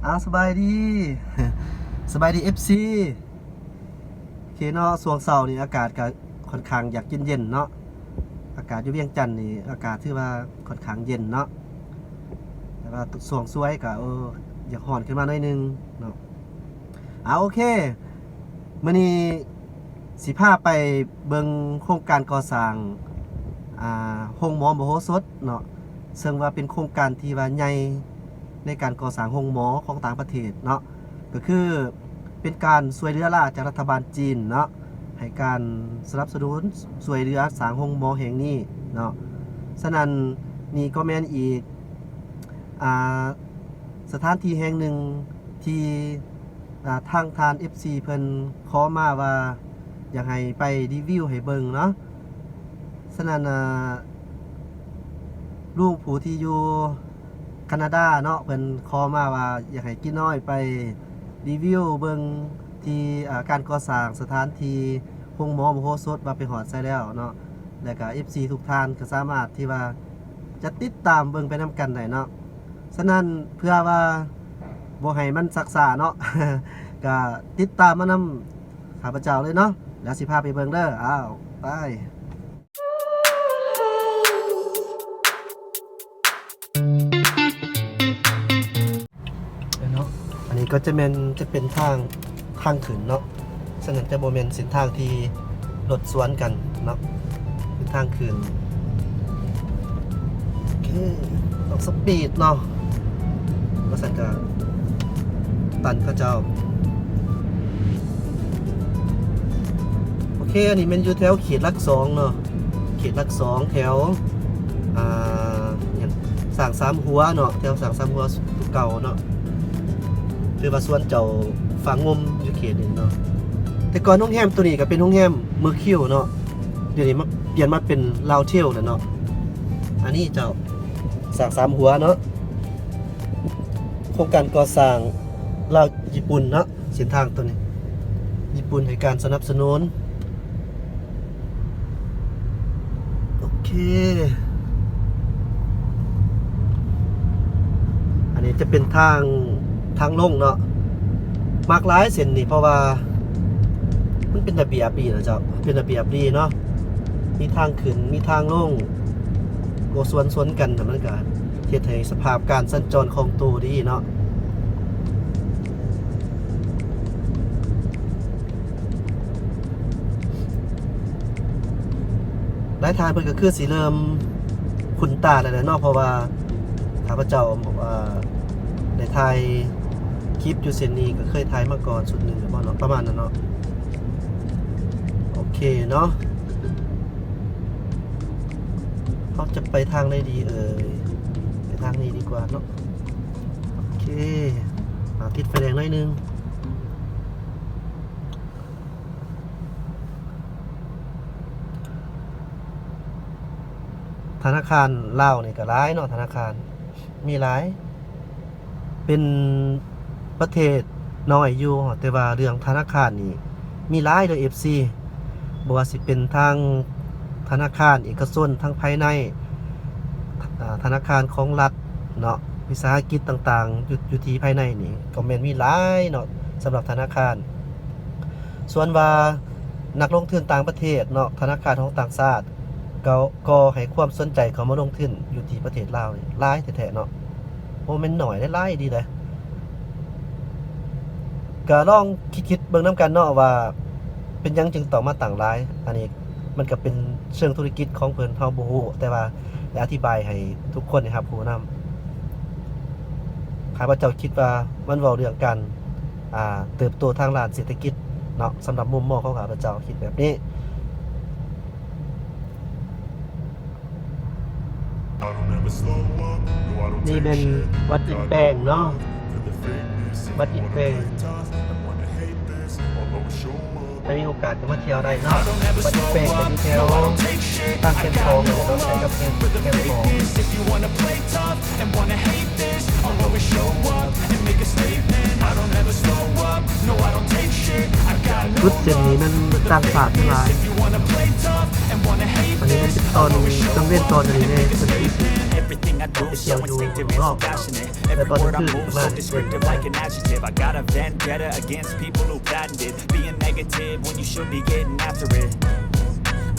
ອ້າວ ສະບາຍດີ ສະບາຍດີ ເອັຟຊີ ໂອເຄເນາະ. ຊ່ວງເຊົ້ານີ້ອາກາດກະຄ່ອນຂ້າງຢາກເຢັນໆເນາະ. ອາກາດຢູ່ວຽງຈັນນີ້ອາກາດຖືວ່າຄ່ອນຂ້າງເຢັນເນາະ, ແຕ່ວ່າຊ່ວງສວຍກະ ເອີ ຢາກຮ້ອນຂຶ້ນມາໜ້ອຍໜຶ່ງເນາະ. ອາ ໂອເຄ ມື້ນີ້ຊິພາໄປເບິ່ງໂຄງການກໍ່ສ້າງ ອາ ໂຮງໝໍມະໂຫສົດເນາະ, ເຊິ່ງວ່າເປັນໂຄງການທີ່ວ່າໃຫຍ່ໃນການກໍ່ສ້າງໂຮງໝໍຂອງຕ່າງປະເທດເນາະ, ກໍຄືເປັນການຊ່ວຍເຫຼືອລ້າຈາກລັດຖະບານຈີນເນາະ ໃຫ້ການສະໜັບສະໜູນຊ່ວຍເຫຼືອສ້າງໂຮງໝໍແຫ່ງນີ້ເນາະ. ສະນັ້ນນີ້ກໍແມ່ນອີກ ອາ ສະຖານທີ່ແຫ່ງໜຶ່ງທີ່ ອາ ທາງທ່ານ ເອັຟຊີ ເພິ່ນຂໍມາວ່າຢາກໃຫ້ໄປຣີວິວໃຫ້ເບິ່ງເນາະ. ສະນັ້ນ ອາ ລຸງຜູ້ທີ່ຢູ່ການາດາເນາະ ເພິ່ນຂໍມາວ່າຢາກໃຫ້ກີນ້ອຍໄປຣີວິວເບິ່ງທີ່ ອາ ການກໍ່ສ້າງສະຖານທີ່ໂຮງໝໍມະໂຫສົດວ່າໄປຮອດໃສແລ້ວເນາະ. ແລ້ວກະ ເອັຟຊີ ທຸກທ່ານກໍສາມາດທີ່ວ່າຈະຕິດຕາມເບິ່ງໄປນຳກັນໄດ້ເນາະ. ສະນັ້ນເພື່ອວ່າບໍ່ໃຫ້ມັນຊັກຊ້າເນາະ ກະຕິດຕາມມານຳຂ້າພະເຈົ້າເລີຍເນາະ ແລ້ວຊິພາໄປເບິ່ງເດີ. ອ້າວ ໄປ. ເນາະ ອັນນີ້ກໍຈະແມ່ນ ຈະເປັນທາງ ທາງຂຶ້ນເນາະ, ສະນັ້ນຈະບໍ່ແມ່ນເສັ້ນທາງທີ່ລົດສວນກັນເນາະ ເປັນທາງຂຶ້ນ. ໂອເຄ ຕ້ອງສະປີດເນາະ ບໍ່ຊັ້ນກະຕັນເຂົາເຈົ້າ. ໂອເຄ ອັນນີ້ແມ່ນຢູ່ແຖວເຂດຫຼັກສອງເນາະ ເຂດຫຼັກສອງ ແຖວ ອ່າ ຫຍັງ ສ້າງສາມຫົວເນາະ, ແຖວສ້າງສາມຫົວເກົ່າເນາະ, ຖືວ່າສວນເຈົ້າຝາງງົມຢູ່ເຂດນີ້ເນາະ. ແຕ່ກ່ອນໂຮງແຮມໂຕນີ້ກໍເປັນໂຮງແຮມເມີຄິວເນາະ, ດຽວນີ້ມາ ປ່ຽນມາເປັນລາວເທວແລ້ວເນາະ. ອັນນີ້ເຈົ້າ ສ້າງສາມຫົວເນາະ, ໂຄງການກໍ່ສ້າງລາວຍີ່ປຸ່ນເນາະ. ເສັ້ນທາງໂຕນີ້ ຍີ່ປຸ່ນໃຫ້ການສະໜັບສະໜູນ. ໂອເຄ ອັນນີ້ຈະເປັນທາງ ທາງລົງເນາະ, ມັກຫຼາຍເສັ້ນນີ້ ເພາະວ່າມັນເປັນລະບຽບດີນະເຈົ້າ, ເປັນລະບຽບດີເນາະ, ມີທາງຂຶ້ນ ມີທາງລົງ ກໍສວນ ສວນກັນ ມັນກະເຮັດໃຫ້ສະພາບການສັນຈອນຄ່ອງໂຕດີເນາະ. ຫຼາຍທ່ານເພິ່ນກໍຄືຊິເລີ່ມຄຸ້ນຕາແລ້ວແຫຼະເນາະ, ເພາະວ່າຂ້າພະເຈົ້າ ເອີ ໄດ້ຖ່າຍຄລິບຢູ່ເສັ້ນນີ້ ກໍເຄີຍຖ່າຍມາກ່ອນຊຸດໜຶ່ງແລ້ວບໍ່ເນາະ, ປະມານນັ້ນເນາະ. ໂອເຄເນາະ, ເຮົາຈະໄປທາງໃດດີເອີຍ? ໄປທາງນີ້ດີກວ່າເນາະ. ໂອເຄ ອາ ຕິດໄຟແດງໜ້ອຍໜຶ່ງ. ທະນາຄານລາວນີ້ກໍຫຼາຍເນາະ, ທະນາຄານມີຫຼາຍ, ເປັນປະເທດນ້ອຍຢູ່ ແຕ່ວ່າເລື່ອງທະນາຄານນີ້ມີຫຼາຍເດີ ເອັຟຊີ, ບໍ່ວ່າຊິເປັນທາງທະນາຄານເອກະຊົນ ທາງພາຍໃນ ອາ ທະນາຄານຂອງລັດເນາະ, ວິສາຫະກິດຕ່າງໆ ຢູ່ ຢູ່ທີ່ພາຍໃນນີ້ກໍແມ່ນມີຫຼາຍເນາະ ສຳລັບທະນາຄານ. ສ່ວນວ່ານັກລົງທຶນຕ່າງປະເທດເນາະ, ທະນາຄານຂອງຕ່າງຊາດ ກໍ ກໍໃຫ້ຄວາມສົນໃຈເຂົ້າມາລົງທຶນຢູ່ທີ່ປະເທດລາວນີ້ຫຼາຍແທ້ໆເນາະ, ບໍ່ແມ່ນໜ້ອຍເດ້ ຫຼາຍອີ່ຫຼີເດ້. ກໍລອງຄິດໆເບິ່ງນຳກັນເນາະວ່າເປັນຫຍັງຈຶ່ງຕ້ອງມາຕັ້ງຫຼາຍ, ອັນນີ້ມັນກໍເປັນເຊີງທຸລະກິດຂອງເພິ່ນ ເຮົາບໍ່ຮູ້, ແຕ່ວ່າໄດ້ອະທິບາຍໃຫ້ທຸກຄົນໄດ້ຮັບຮູ້ນຳ. ຂ້າພະເຈົ້າຄິດວ່າມັນເວົ້າເລື່ອງການ ອ່າ ເຕີບໂຕທາງດ້ານເສດຖະກິດເນາະ, ສຳລັບມຸມມອງຂອງຂ້າພະເຈົ້າຄິດແບບນີ້. ນີ້ແມ່ນວັດອິນແປງເນາະ, ວັດອິນແປງ. ຖ້າມີໂອກາດກໍມາທ່ຽວໄດ້ເນາະ, ວັດອິນແປງກໍຢູ່ແຖວທາງແຄມຂອງເນາະ, ໃກ້ກັບແຄມ ແຄມຂອງ. ຈຸດເສັ້ນນີ້ແມ່ນຕ່າງຊາດຫຼາຍ. ອັນນີ້ແມ່ນເປັນຕອນກາງເວັນ ຕອນອັນນີ້ແນ່ ເພິ່ນຊິໄປທ່ຽວຢູ່ນອກ. Every word I move so descriptive, like an adjective. I got a vendetta against people who patented being negative when you should be getting after it.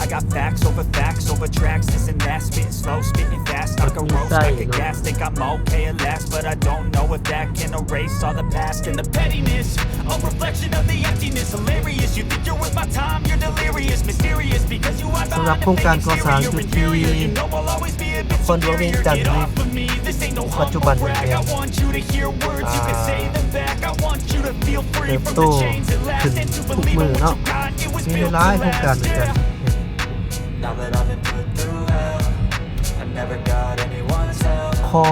I got facts over facts over tracks, this and that, spitting slow, spitting fast. I can roast, I can gas, think I'm okay at last, but I don't know if that can erase all the past and the pettiness. A reflection of the emptiness, hilarious. You think you're worth my time, you're delirious, mysterious, because you hide behind a fake exterior. Inferior, you know I'll always be a bit superior. Get off of me, this ain't no humble brag. I want you to hear words you can say them back. I want you to feel free from the chains that last, and to believe in what you got. It was built to last, yeah. ຂໍ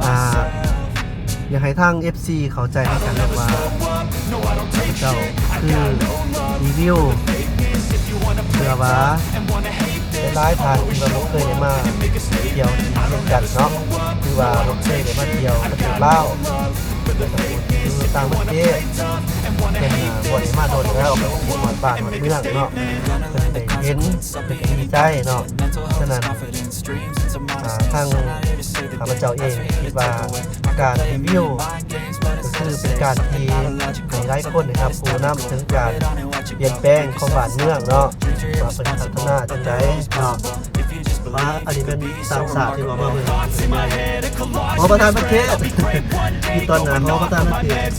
ອ່າ ຢາກໃຫ້ທາງເອັຟຊີເຂົ້າໃຈນຳກັນເນາະວ່າ ຂ້າພະເຈົ້າຄືຣີວິວ ເພື່ອວ່າຫຼາຍໆທ່ານທີ່ວ່າບໍ່ເຄີຍໄດ້ມາທ່ຽວທີ່ວຽງຈັນເນາະ ຫຼືວ່າບໍ່ເຄີຍໄດ້ມາທ່ຽວປະເທດລາວ ແລ້ວກໍຜູ້ທີ່ຢູ່ຕ່າງປະເທດ ເພິ່ນ ອ່າ ບໍ່ໄດ້ມາດົນແລ້ວ ເພິ່ນຄິດຮອດບ້ານຮອດເມືອງເນາະ ເພິ່ນໄດ້ເຫັນ ເພິ່ນກໍດີໃຈເນາະ. ສະນັ້ນ ອ່າ ທາງຂ້າພະເຈົ້າເອງຄິດວ່າການຣີວິວກໍຄືເປັນການທີ່ໃຫ້ຫຼາຍຄົນໄດ້ຮັບຮູ້ນຳເຖິງການປ່ຽນແປງຂອງບ້ານເມືອງເນາະ ວ່າເພິ່ນພັດທະນາຈັ່ງໃດເນາະ. ວ່າອັນນີ້ແມ່ນຕ່າງຊາດທີ່ວ່າມາເບິ່ງ ຫໍປະທານປະເທດ ຢູ່ຕອນໜ້າຫໍປະທານປະເທດ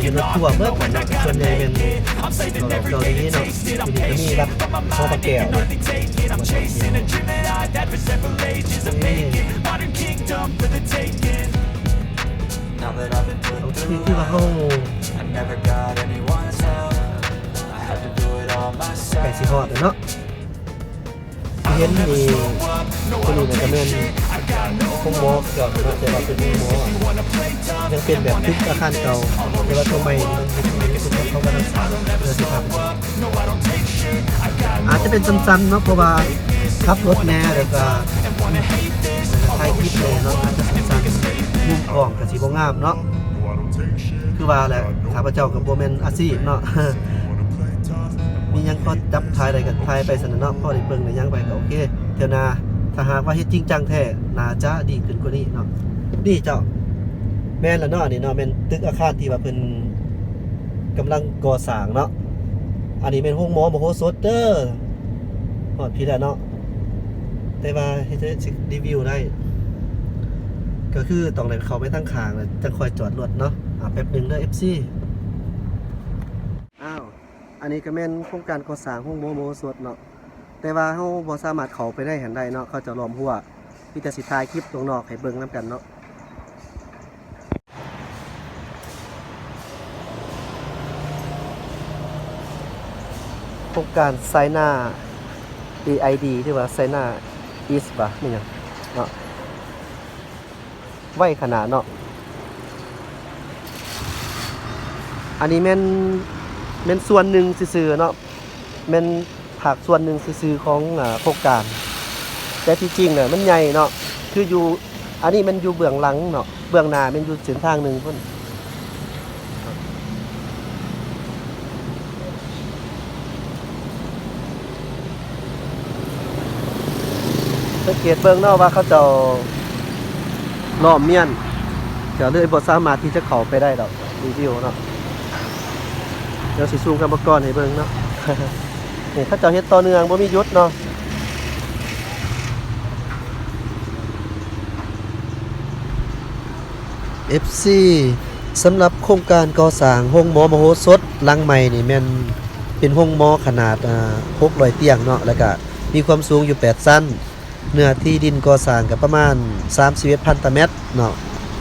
ຢູ່ໃນທົ່ວເບິດເນາະ ສ່ວນໃຫຍ່ແມ່ນເກົາຫຼີເນາະ ຢູ່ນີ້ກໍມີວັດຫໍພະແກ້ວ ວັດຫໍພະແກ້ວ ນີ້ ໂອເຄ ຄືວ່າເຮົາໃກ້ຊິຮອດແລ້ວເນາະ. ທີ່ເຫັນນີ້ ຕົວນີ້ກໍແມ່ນໂຮງໝໍເກົ່າເນາະ ແຕ່ວ່າເປັນໂຮງໝໍ ຍັງເປັນແບບຕຶກອາຄານເກົ່າ ແຕ່ວ່າຕົວໃໝ່ນີ້ມັນເປັນ ເຂົາກຳລັງສ້າງເພື່ອຊິພັກ ອາດຈະເປັນສັ້ນໆເນາະ ເພາະວ່າຂັບລົດແດ່ ແລ້ວກໍຖ່າຍຄລິບແດ່ເນາະ ອາດຈະສັ້ນໆ ມຸມກ້ອງກໍຊິບໍ່ງາມເນາະ. ຄືວ່າແຫຼະ ຂ້າພະເຈົ້າກໍບໍ່ແມ່ນອາຊີບເນາະ ມີຫຍັງພໍຈັບຖ່າຍໄດ້ກໍຖ່າຍໄປຊັ້ນນະເນາະ ພໍໄດ້ເບິ່ງໄດ້ຫຍັງໄປກໍໂອເຄ. ເທື່ອໜ້າຖ້າຫາກວ່າເຮັດຈິງຈັງແທ້ ໜ້າຈະດີຂຶ້ນກວ່ານີ້ເນາະ. ນີ້ເຈົ້າ ແມ່ນລະເນາະ ອັນນີ້ເນາະ ແມ່ນຕຶກອາຄານທີ່ວ່າເພິ່ນກຳລັງກໍ່ສ້າງເນາະ. ອັນນີ້ແມ່ນໂຮງໝໍມະໂຫສົດເດີ ຮອດພີ້ແລ້ວເນາະ. ແຕ່ວ່າເຮັດຈັ່ງໃດຊິຣີວິວໄດ້ ກໍຄືຕ້ອງໄດ້ເຂົ້າໄປທາງຂ້າງ ແລ້ວຈັ່ງຄ່ອຍຈອດລົດເນາະ. ອາ ແປັບໜຶ່ງເດີ ເອັຟຊີ. ອ້າວ ອັນນີ້ກໍແມ່ນໂຄງການກໍ່ສ້າງໂຮງໝໍມະໂຫສົດເນາະ ແຕ່ວ່າເຮົາບໍ່ສາມາດເຂົ້າໄປໃນຫັ້ນໄດ້ເນາະ ເຂົາເຈົ້າລ້ອມຮົ້ວ. ມີແຕ່ຊິຖ່າຍຄລິບຂ້າງນອກໃຫ້ເບິ່ງນຳກັນເນາະ. ໂຄງການໄຊນາ ເອໄອດີ ຫຼືວ່າໄຊນາອີສ ຫວາ ແມ່ນຫຍັງເນາະ ໄວຂະໜາດເນາະ. ອັນນີ້ແມ່ນ ແມ່ນສ່ວນໜຶ່ງຊື່ໆເນາະ ແມ່ນ ພາກສ່ວນໜຶ່ງຊື່ໆຂອງ ອາ ໂຄງການ ແຕ່ທີ່ຈິງແລ້ວມັນໃຫຍ່ເນາະ ຄືຢູ່ ອັນນີ້ແມ່ນຢູ່ເບື້ອງຫຼັງເນາະ ເບື້ອງໜ້າແມ່ນຢູ່ເສັ້ນທາງໜຶ່ງພຸ້ນ. ສັງເກດເບິ່ງເນາະວ່າເຂົາເຈົ້າລ້ອມມຽນ ກໍເລີຍບໍ່ສາມາດທີ່ຈະເຂົ້າໄປໄດ້ດອກ ຣີວິວເນາະ. ດຽວຊິຊູມກັບມາກ່ອນໃຫ້ເບິ່ງເນາະ ນີ້ເຂົາເຈົ້າເຮັດຕໍ່ເນື່ອງບໍ່ມີຢຸດເນາະ ເອັຟຊີ. ສຳລັບໂຄງການກໍ່ສ້າງໂຮງໝໍມະໂຫສົດຫຼັງໃໝ່ນີ້ ແມ່ນເປັນໂຮງໝໍຂະໜາດ ອາ ຫົກຮ້ອຍຕຽງເນາະ ແລ້ວກະມີຄວາມສູງຢູ່ແປດຊັ້ນ. ເນື້ອທີ່ດິນກໍ່ສ້າງກໍປະມານສາມສິບເອັດພັນຕາແມັດເນາະ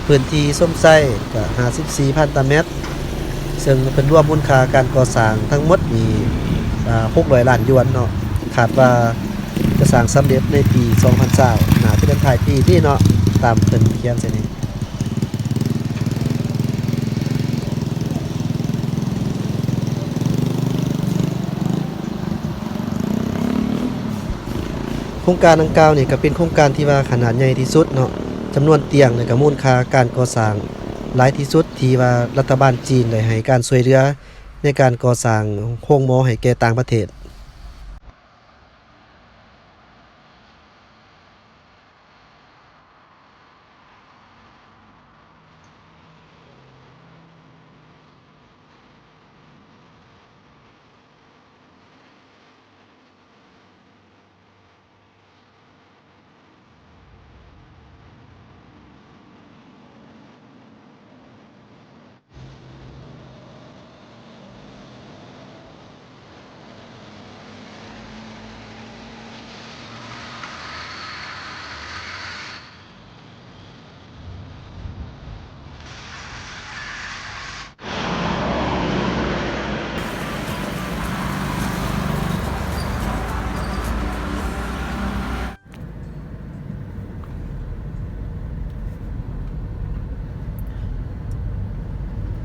ພື້ນທີ່ຊົມໃຊ້ກໍຫ້າສິບສີ່ພັນຕາແມັດ ເຊິ່ງເພິ່ນລວມມູນຄ່າການກໍ່ສ້າງທັງໝົດນີ້ ອາ ຫົກຮ້ອຍລ້ານຢວນເນາະ. ຄາດວ່າຈະສ້າງສຳເລັດໃນປີສອງພັນຊາວ ໜ້າຈະເປັນທ້າຍປີນີ້ເນາະ ຕາມເພິ່ນຂຽນໃສ່ນີ້. ໂຄງການດັ່ງກ່າວນີ້ກໍເປັນໂຄງການທີ່ວ່າຂະໜາດໃຫຍ່ທີ່ສຸດເນາະ ຈຳນວນຕຽງ ແລະ ກະມູນຄ່າການກໍ່ສ້າງຫຼາຍທີ່ສຸດ ທີ່ວ່າລັດຖະບານຈີນໄດ້ໃຫ້ການຊ່ວຍເຫຼືອໃນການກໍ່ສ້າງໂຮງໝໍໃຫ້ແກ່ຕ່າງປະເທດ.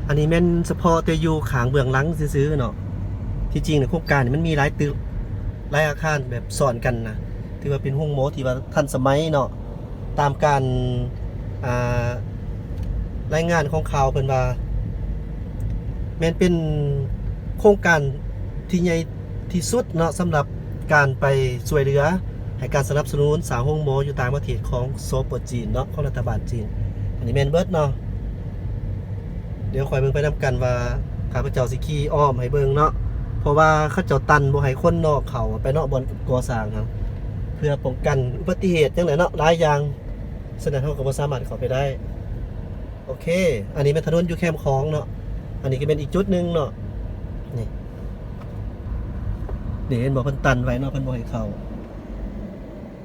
ອັນນີ້ແມ່ນສະເພາະແຕ່ຢູ່ຂ້າງເບື້ອງຫຼັງຊື່ໆເນາະ. ທີ່ຈິງໂຄງການນີ້ມັນມີຫຼາຍຕຶກ ຫຼາຍອາຄານແບບຊ້ອນກັນນະ. ຖືວ່າເປັນໂຮງໝໍທີ່ວ່າທັນສະໄໝເນາະ. ຕາມການ ອ່າ ລາຍງານຂອງຂ່າວເພິ່ນວ່າ ແມ່ນເປັນໂຄງການທີ່ໃຫຍ່ທີ່ສຸດເນາະ ສຳລັບການໄປຊ່ວຍເຫຼືອ ໃຫ້ການສະໜັບສະໜູນສ້າງໂຮງໝໍຢູ່ຕ່າງປະເທດຂອງ ສປ ຈີນເນາະ ຂອງລັດຖະບານຈີນ. ອັນນີ້ແມ່ນເບິດເນາະ. ດຽວຂ້ອຍເບິ່ງໄປນຳກັນວ່າ ຂ້າພະເຈົ້າຊິຂີ່ອ້ອມໃຫ້ເບິ່ງເນາະ ເພາະວ່າເຂົາເຈົ້າຕັນບໍ່ໃຫ້ຄົນນອກເຂົ້າໄປເນາະ ບ່ອນກໍ່ສ້າງຫັ້ນ ເພື່ອປ້ອງກັນອຸບັດຕິເຫດຫຍັງແຫຼະເນາະ ຫຼາຍຢ່າງ. ສະນັ້ນເຮົາກໍບໍ່ສາມາດເຂົ້າໄປໄດ້. ໂອເຄ ອັນນີ້ແມ່ນຖະໜົນຢູ່ແຄມຂອງເນາະ. ອັນນີ້ກໍແມ່ນອີກຈຸດໜຶ່ງເນາະ. ນີ້ ນີ້ເຫັນບໍ່ ເພິ່ນຕັນໄວ້ເນາະ ເພິ່ນບໍ່ໃຫ້ເຂົ້າ.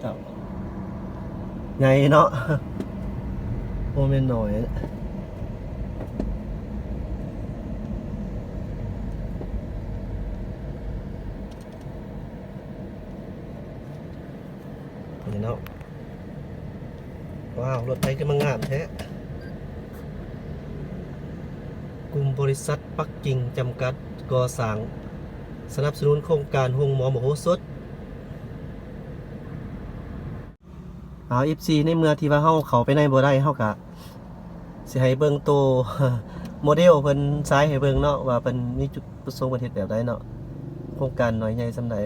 ເຈົ້າ ໃຫຍ່ເນາະ ບໍ່ແມ່ນໜ້ອຍ. ນີ້ເນາະ ວ້າວ ລົດໄຟຄືມາງາມແທ້. ກຸ່ມບໍລິສັດປັກກິ່ງຈຳກັດ ກໍ່ສ້າງ ສະໜັບສະໜູນໂຄງການໂຮງໝໍມະໂຫສົດ. ເອົາ ເອັຟຊີ ໃນເມື່ອທີ່ວ່າເຮົາເຂົ້າໄປໃນບໍ່ໄດ້ ເຮົາກະຊິໃຫ້ເບິ່ງໂຕໂມເດວເພິ່ນສາຍໃຫ້ເບິ່ງເນາະ ວ່າເພິ່ນມີຈຸດປະສົງເພິ່ນເຮັດແບບໃດເນາະ ໂຄງການນ້ອຍໃຫຍ່ສ່ຳໃດ.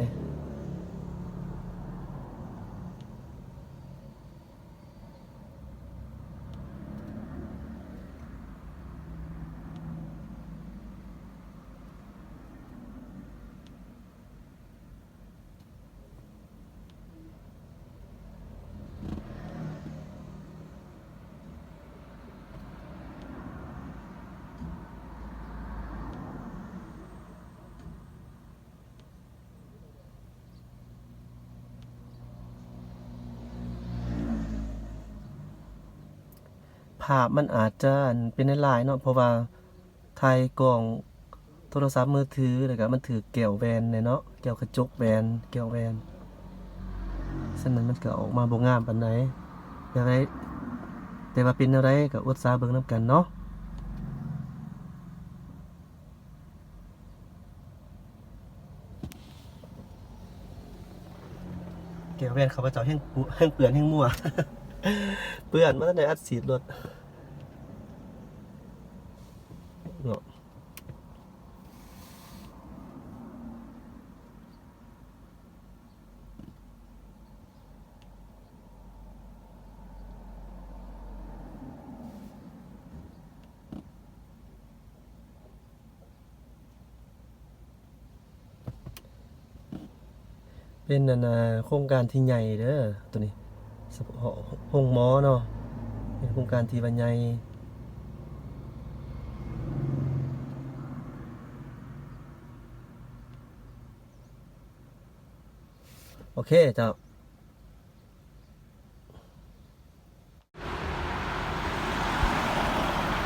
ພາບມັນອາດຈະ ອັນ ເປັນຫຼາຍໆເນາະ ເພາະວ່າຖ່າຍກ້ອງໂທລະສັບມືຖື ແລ້ວກະມັນຖືກແກ້ວແວ່ນແດ່ເນາະ ແກ້ວກະຈົກແວ່ນ ແກ້ວແວ່ນ ສະນັ້ນມັນກະອອກມາບໍ່ງາມປານໃດ. ແຕ່ວ່າ ແຕ່ວ່າເປັນແນວໃດກະອົດສາເບິ່ງນຳກັນເນາະ. ແກ້ວແວ່ນຂ້າພະເຈົ້າແຮ່ງປຸ ແຮ່ງເປື້ອນແຮ່ງມົ້ວ ເປື້ອນ ບໍ່ທັນໄດ້ອັດສີດລົດເນາະ. ເປັນ ອັນ ນາ ໂຄງການທີ່ໃຫຍ່ເດີໂຕນີ້ ສະເພາະໂຮງໝໍເນາະ ເປັນໂຄງການທີ່ວ່າໃຫຍ່. ໂອເຄເຈົ້າ.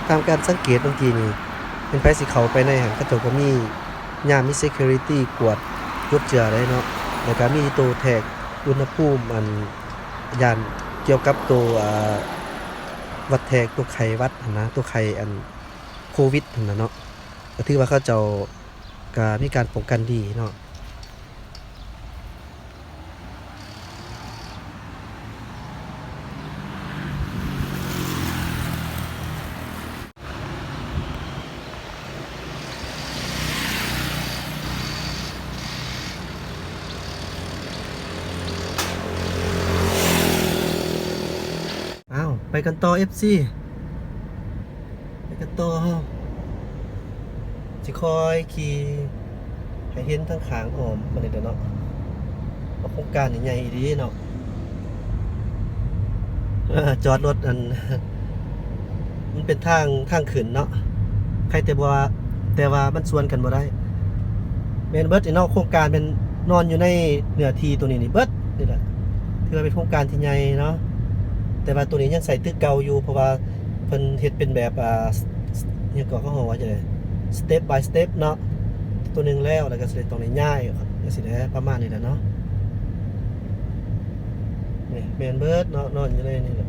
ຕາມການສັງເກດເມື່ອກີ້ນີ້ ແມ່ນໃຜຊິເຂົ້າໄປໃນຫັ້ນ ເຂົາເຈົ້າກໍມີ ຍາມມີ security ກວດ ກວດເຈື່ອໄດ້ເນາະ ແລ້ວກໍມີໂຕແທກອຸນຫະພູມ ອັນ ຢ້ານກ່ຽວກັບໂຕ ອ່າ ວັດແທກ ໂຕໄຂ້ຫວັດຫັ້ນນະ ໂຕໄຂ້ ອັນ ໂຄວິດຫັ້ນນະເນາະ ກໍຖືວ່າເຂົາເຈົ້າ ກະມີການປ້ອງກັນດີເນາະ. ອ້າວ ໄປກັນຕໍ່ ເອັຟຊີ ໄປກັນຕໍ່ ເຮົາຊິຄ່ອຍຂີ່ໃຫ້ເຫັນທາງຂ້າງອ້ອມມັນນີ້ແຫຼະເນາະ ເພາະໂຄງການນີ້ໃຫຍ່ອີ່ຫຼີເນາະ. ເອີ ຈອດລົດ ອັນ ມັນເປັນທາງ ທາງຂຶ້ນເນາະ ໃຄແຕ່ວ່າ ແຕ່ວ່າມັນສວນກັນບໍ່ໄດ້. ແມ່ນເບິດນີ້ເນາະ ໂຄງການແມ່ນນອນຢູ່ໃນເນື້ອທີ່ໂຕນີ້ນີ້ເບິດນີ້ແຫຼະ ຖືວ່າເປັນໂຄງການທີ່ໃຫຍ່ເນາະ ແຕ່ວ່າໂຕນີ້ຍັງໃຊ້ຕຶກເກົ່າຢູ່ ເພາະວ່າເພິ່ນເຮັດເປັນແບບ ອ່າ ຫຍັງກໍ ເຂົາເອີ້ນວ່າຈັ່ງໃດ step by step ເນາະ ໂຕໜຶ່ງແລ້ວ ແລ້ວກໍຊິໄດ້ຕ້ອງໄດ້ຍ້າຍຈັ່ງຊີ້ແຫຼະ ປະມານນີ້ແຫຼະເນາະ. ນີ້ແມ່ນເບິດເນາະ ນອນຢູ່ໃນນີ້ແຫຼະ.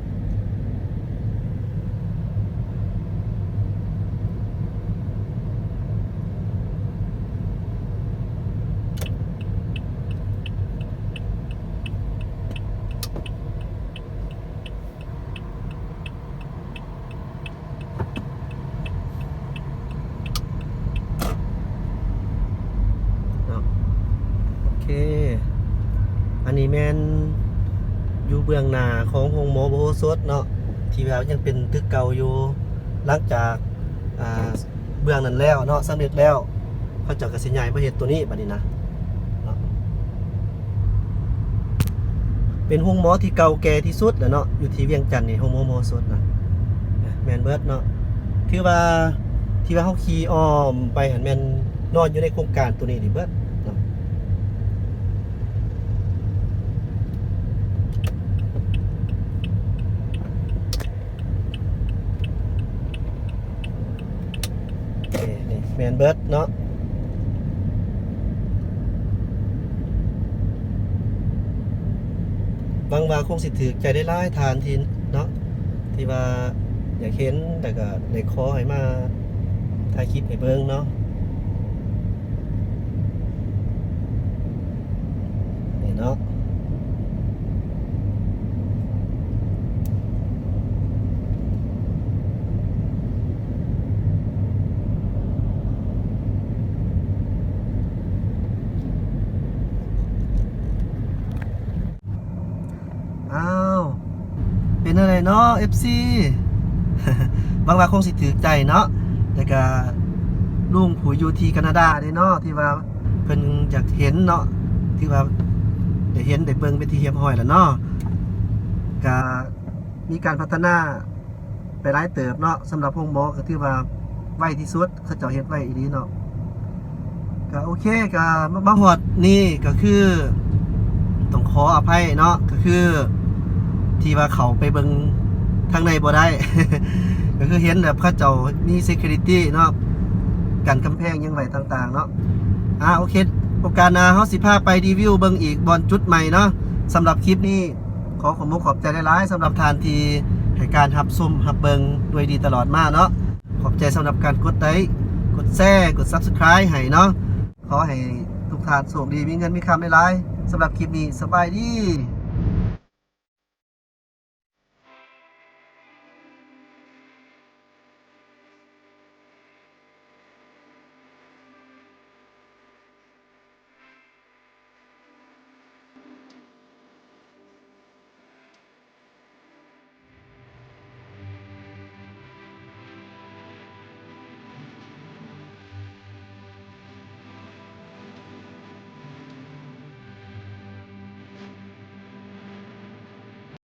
ເບື້ອງໜ້າຂອງໂຮງໝໍບໍໂຫສົດເນາະ ທີ່ວ່າຍັງເປັນຕຶກເກົ່າຢູ່. ຫຼັງຈາກ ອ່າ ເບື້ອງນັ້ນແລ້ວເນາະ ສຳເລັດແລ້ວ ເຂົາເຈົ້າກໍຊິຍ້າຍມາເຮັດຕົວນີ້ບັດນີ້ນະເນາະ. ເປັນໂຮງໝໍທີ່ເກົ່າແກ່ທີ່ສຸດແຫຼະເນາະ ຢູ່ທີ່ວຽງຈັນນີ້ ໂຮງໝໍ ໝໍສົດນະ ແມ່ນເບິດເນາະ. ຖືວ່າ ທີ່ວ່າເຮົາຂີ່ອ້ອມໄປຫັ້ນ ແມ່ນນອນຢູ່ໃນໂຄງການຕົວນີ້ນີ້ເບິດເນາະ. ນີ້ ນີ້ແມ່ນເບິດເນາະ. ຫວັງວ່າຄົງຊິຖືກໃຈຫຼາຍໆທ່ານທີ່ເນາະ ທີ່ວ່າຢາກເຫັນ ແລ້ວກໍໄດ້ຂໍໃຫ້ມາຖ່າຍຄລິບໃຫ້ເບິ່ງເນາະ. ນີ້ເນາະ. ອ້າວ ເປັນແນວໃດເນາະ ເອັຟຊີ? ຫວັງວ່າຄົງຊິຖືກໃຈເນາະ ແລ້ວກະລຸງຜູ້ຢູ່ທີ່ການາດາເດ້ເນາະ ທີ່ວ່າເພິ່ນຢາກເຫັນເນາະ ທີ່ວ່າໄດ້ເຫັນໄດ້ເບິ່ງເປັນທີ່ຮຽບຮ້ອຍແລ້ວເນາະ. ກະມີການພັດທະນາ ໄປຫຼາຍເຕີບເນາະ. ສຳລັບໂຮງໝໍກໍຖືວ່າໄວທີ່ສຸດ ເຂົາເຈົ້າເຮັດໄວອີ່ຫຼີເນາະ. ກໍໂອເຄ ກໍມາ ມາຮອດນີ້ກໍຄືຕ້ອງຂໍອະໄພເນາະ ກໍຄືທີ່ວ່າເຂົ້າໄປເບິ່ງທາງໃນບໍ່ໄດ້ ກໍຄືເຫັນແບບເຂົາເຈົ້າມີ security ເນາະ ກັນກຳແພງຫຍັງໄວ້ຕ່າງໆເນາະ. ອ່າ ໂອເຄ ໂອກາດໜ້າເຮົາຊິພາໄປຣີວິວເບິ່ງອີກບ່ອນຈຸດໃໝ່ເນາະ. ສຳລັບຄລິບນີ້ ຂໍຂອບອົກຂອບໃຈຫຼາຍໆ ສຳລັບທ່ານທີ່ໃຫ້ການຮັບຊົມຮັບເບິ່ງດ້ວຍດີຕະຫຼອດມາເນາະ. ຂອບໃຈສຳລັບການກົດໄລ ກົດແຊ ກົດ Subscribe ໃຫ້ເນາະ. ຂໍໃຫ້ທຸກທ່ານໂຊກດີ ມີເງິນມີຄຳຫຼາຍໆ. ສຳລັບຄລິບນີ້ ສະບາຍດີ.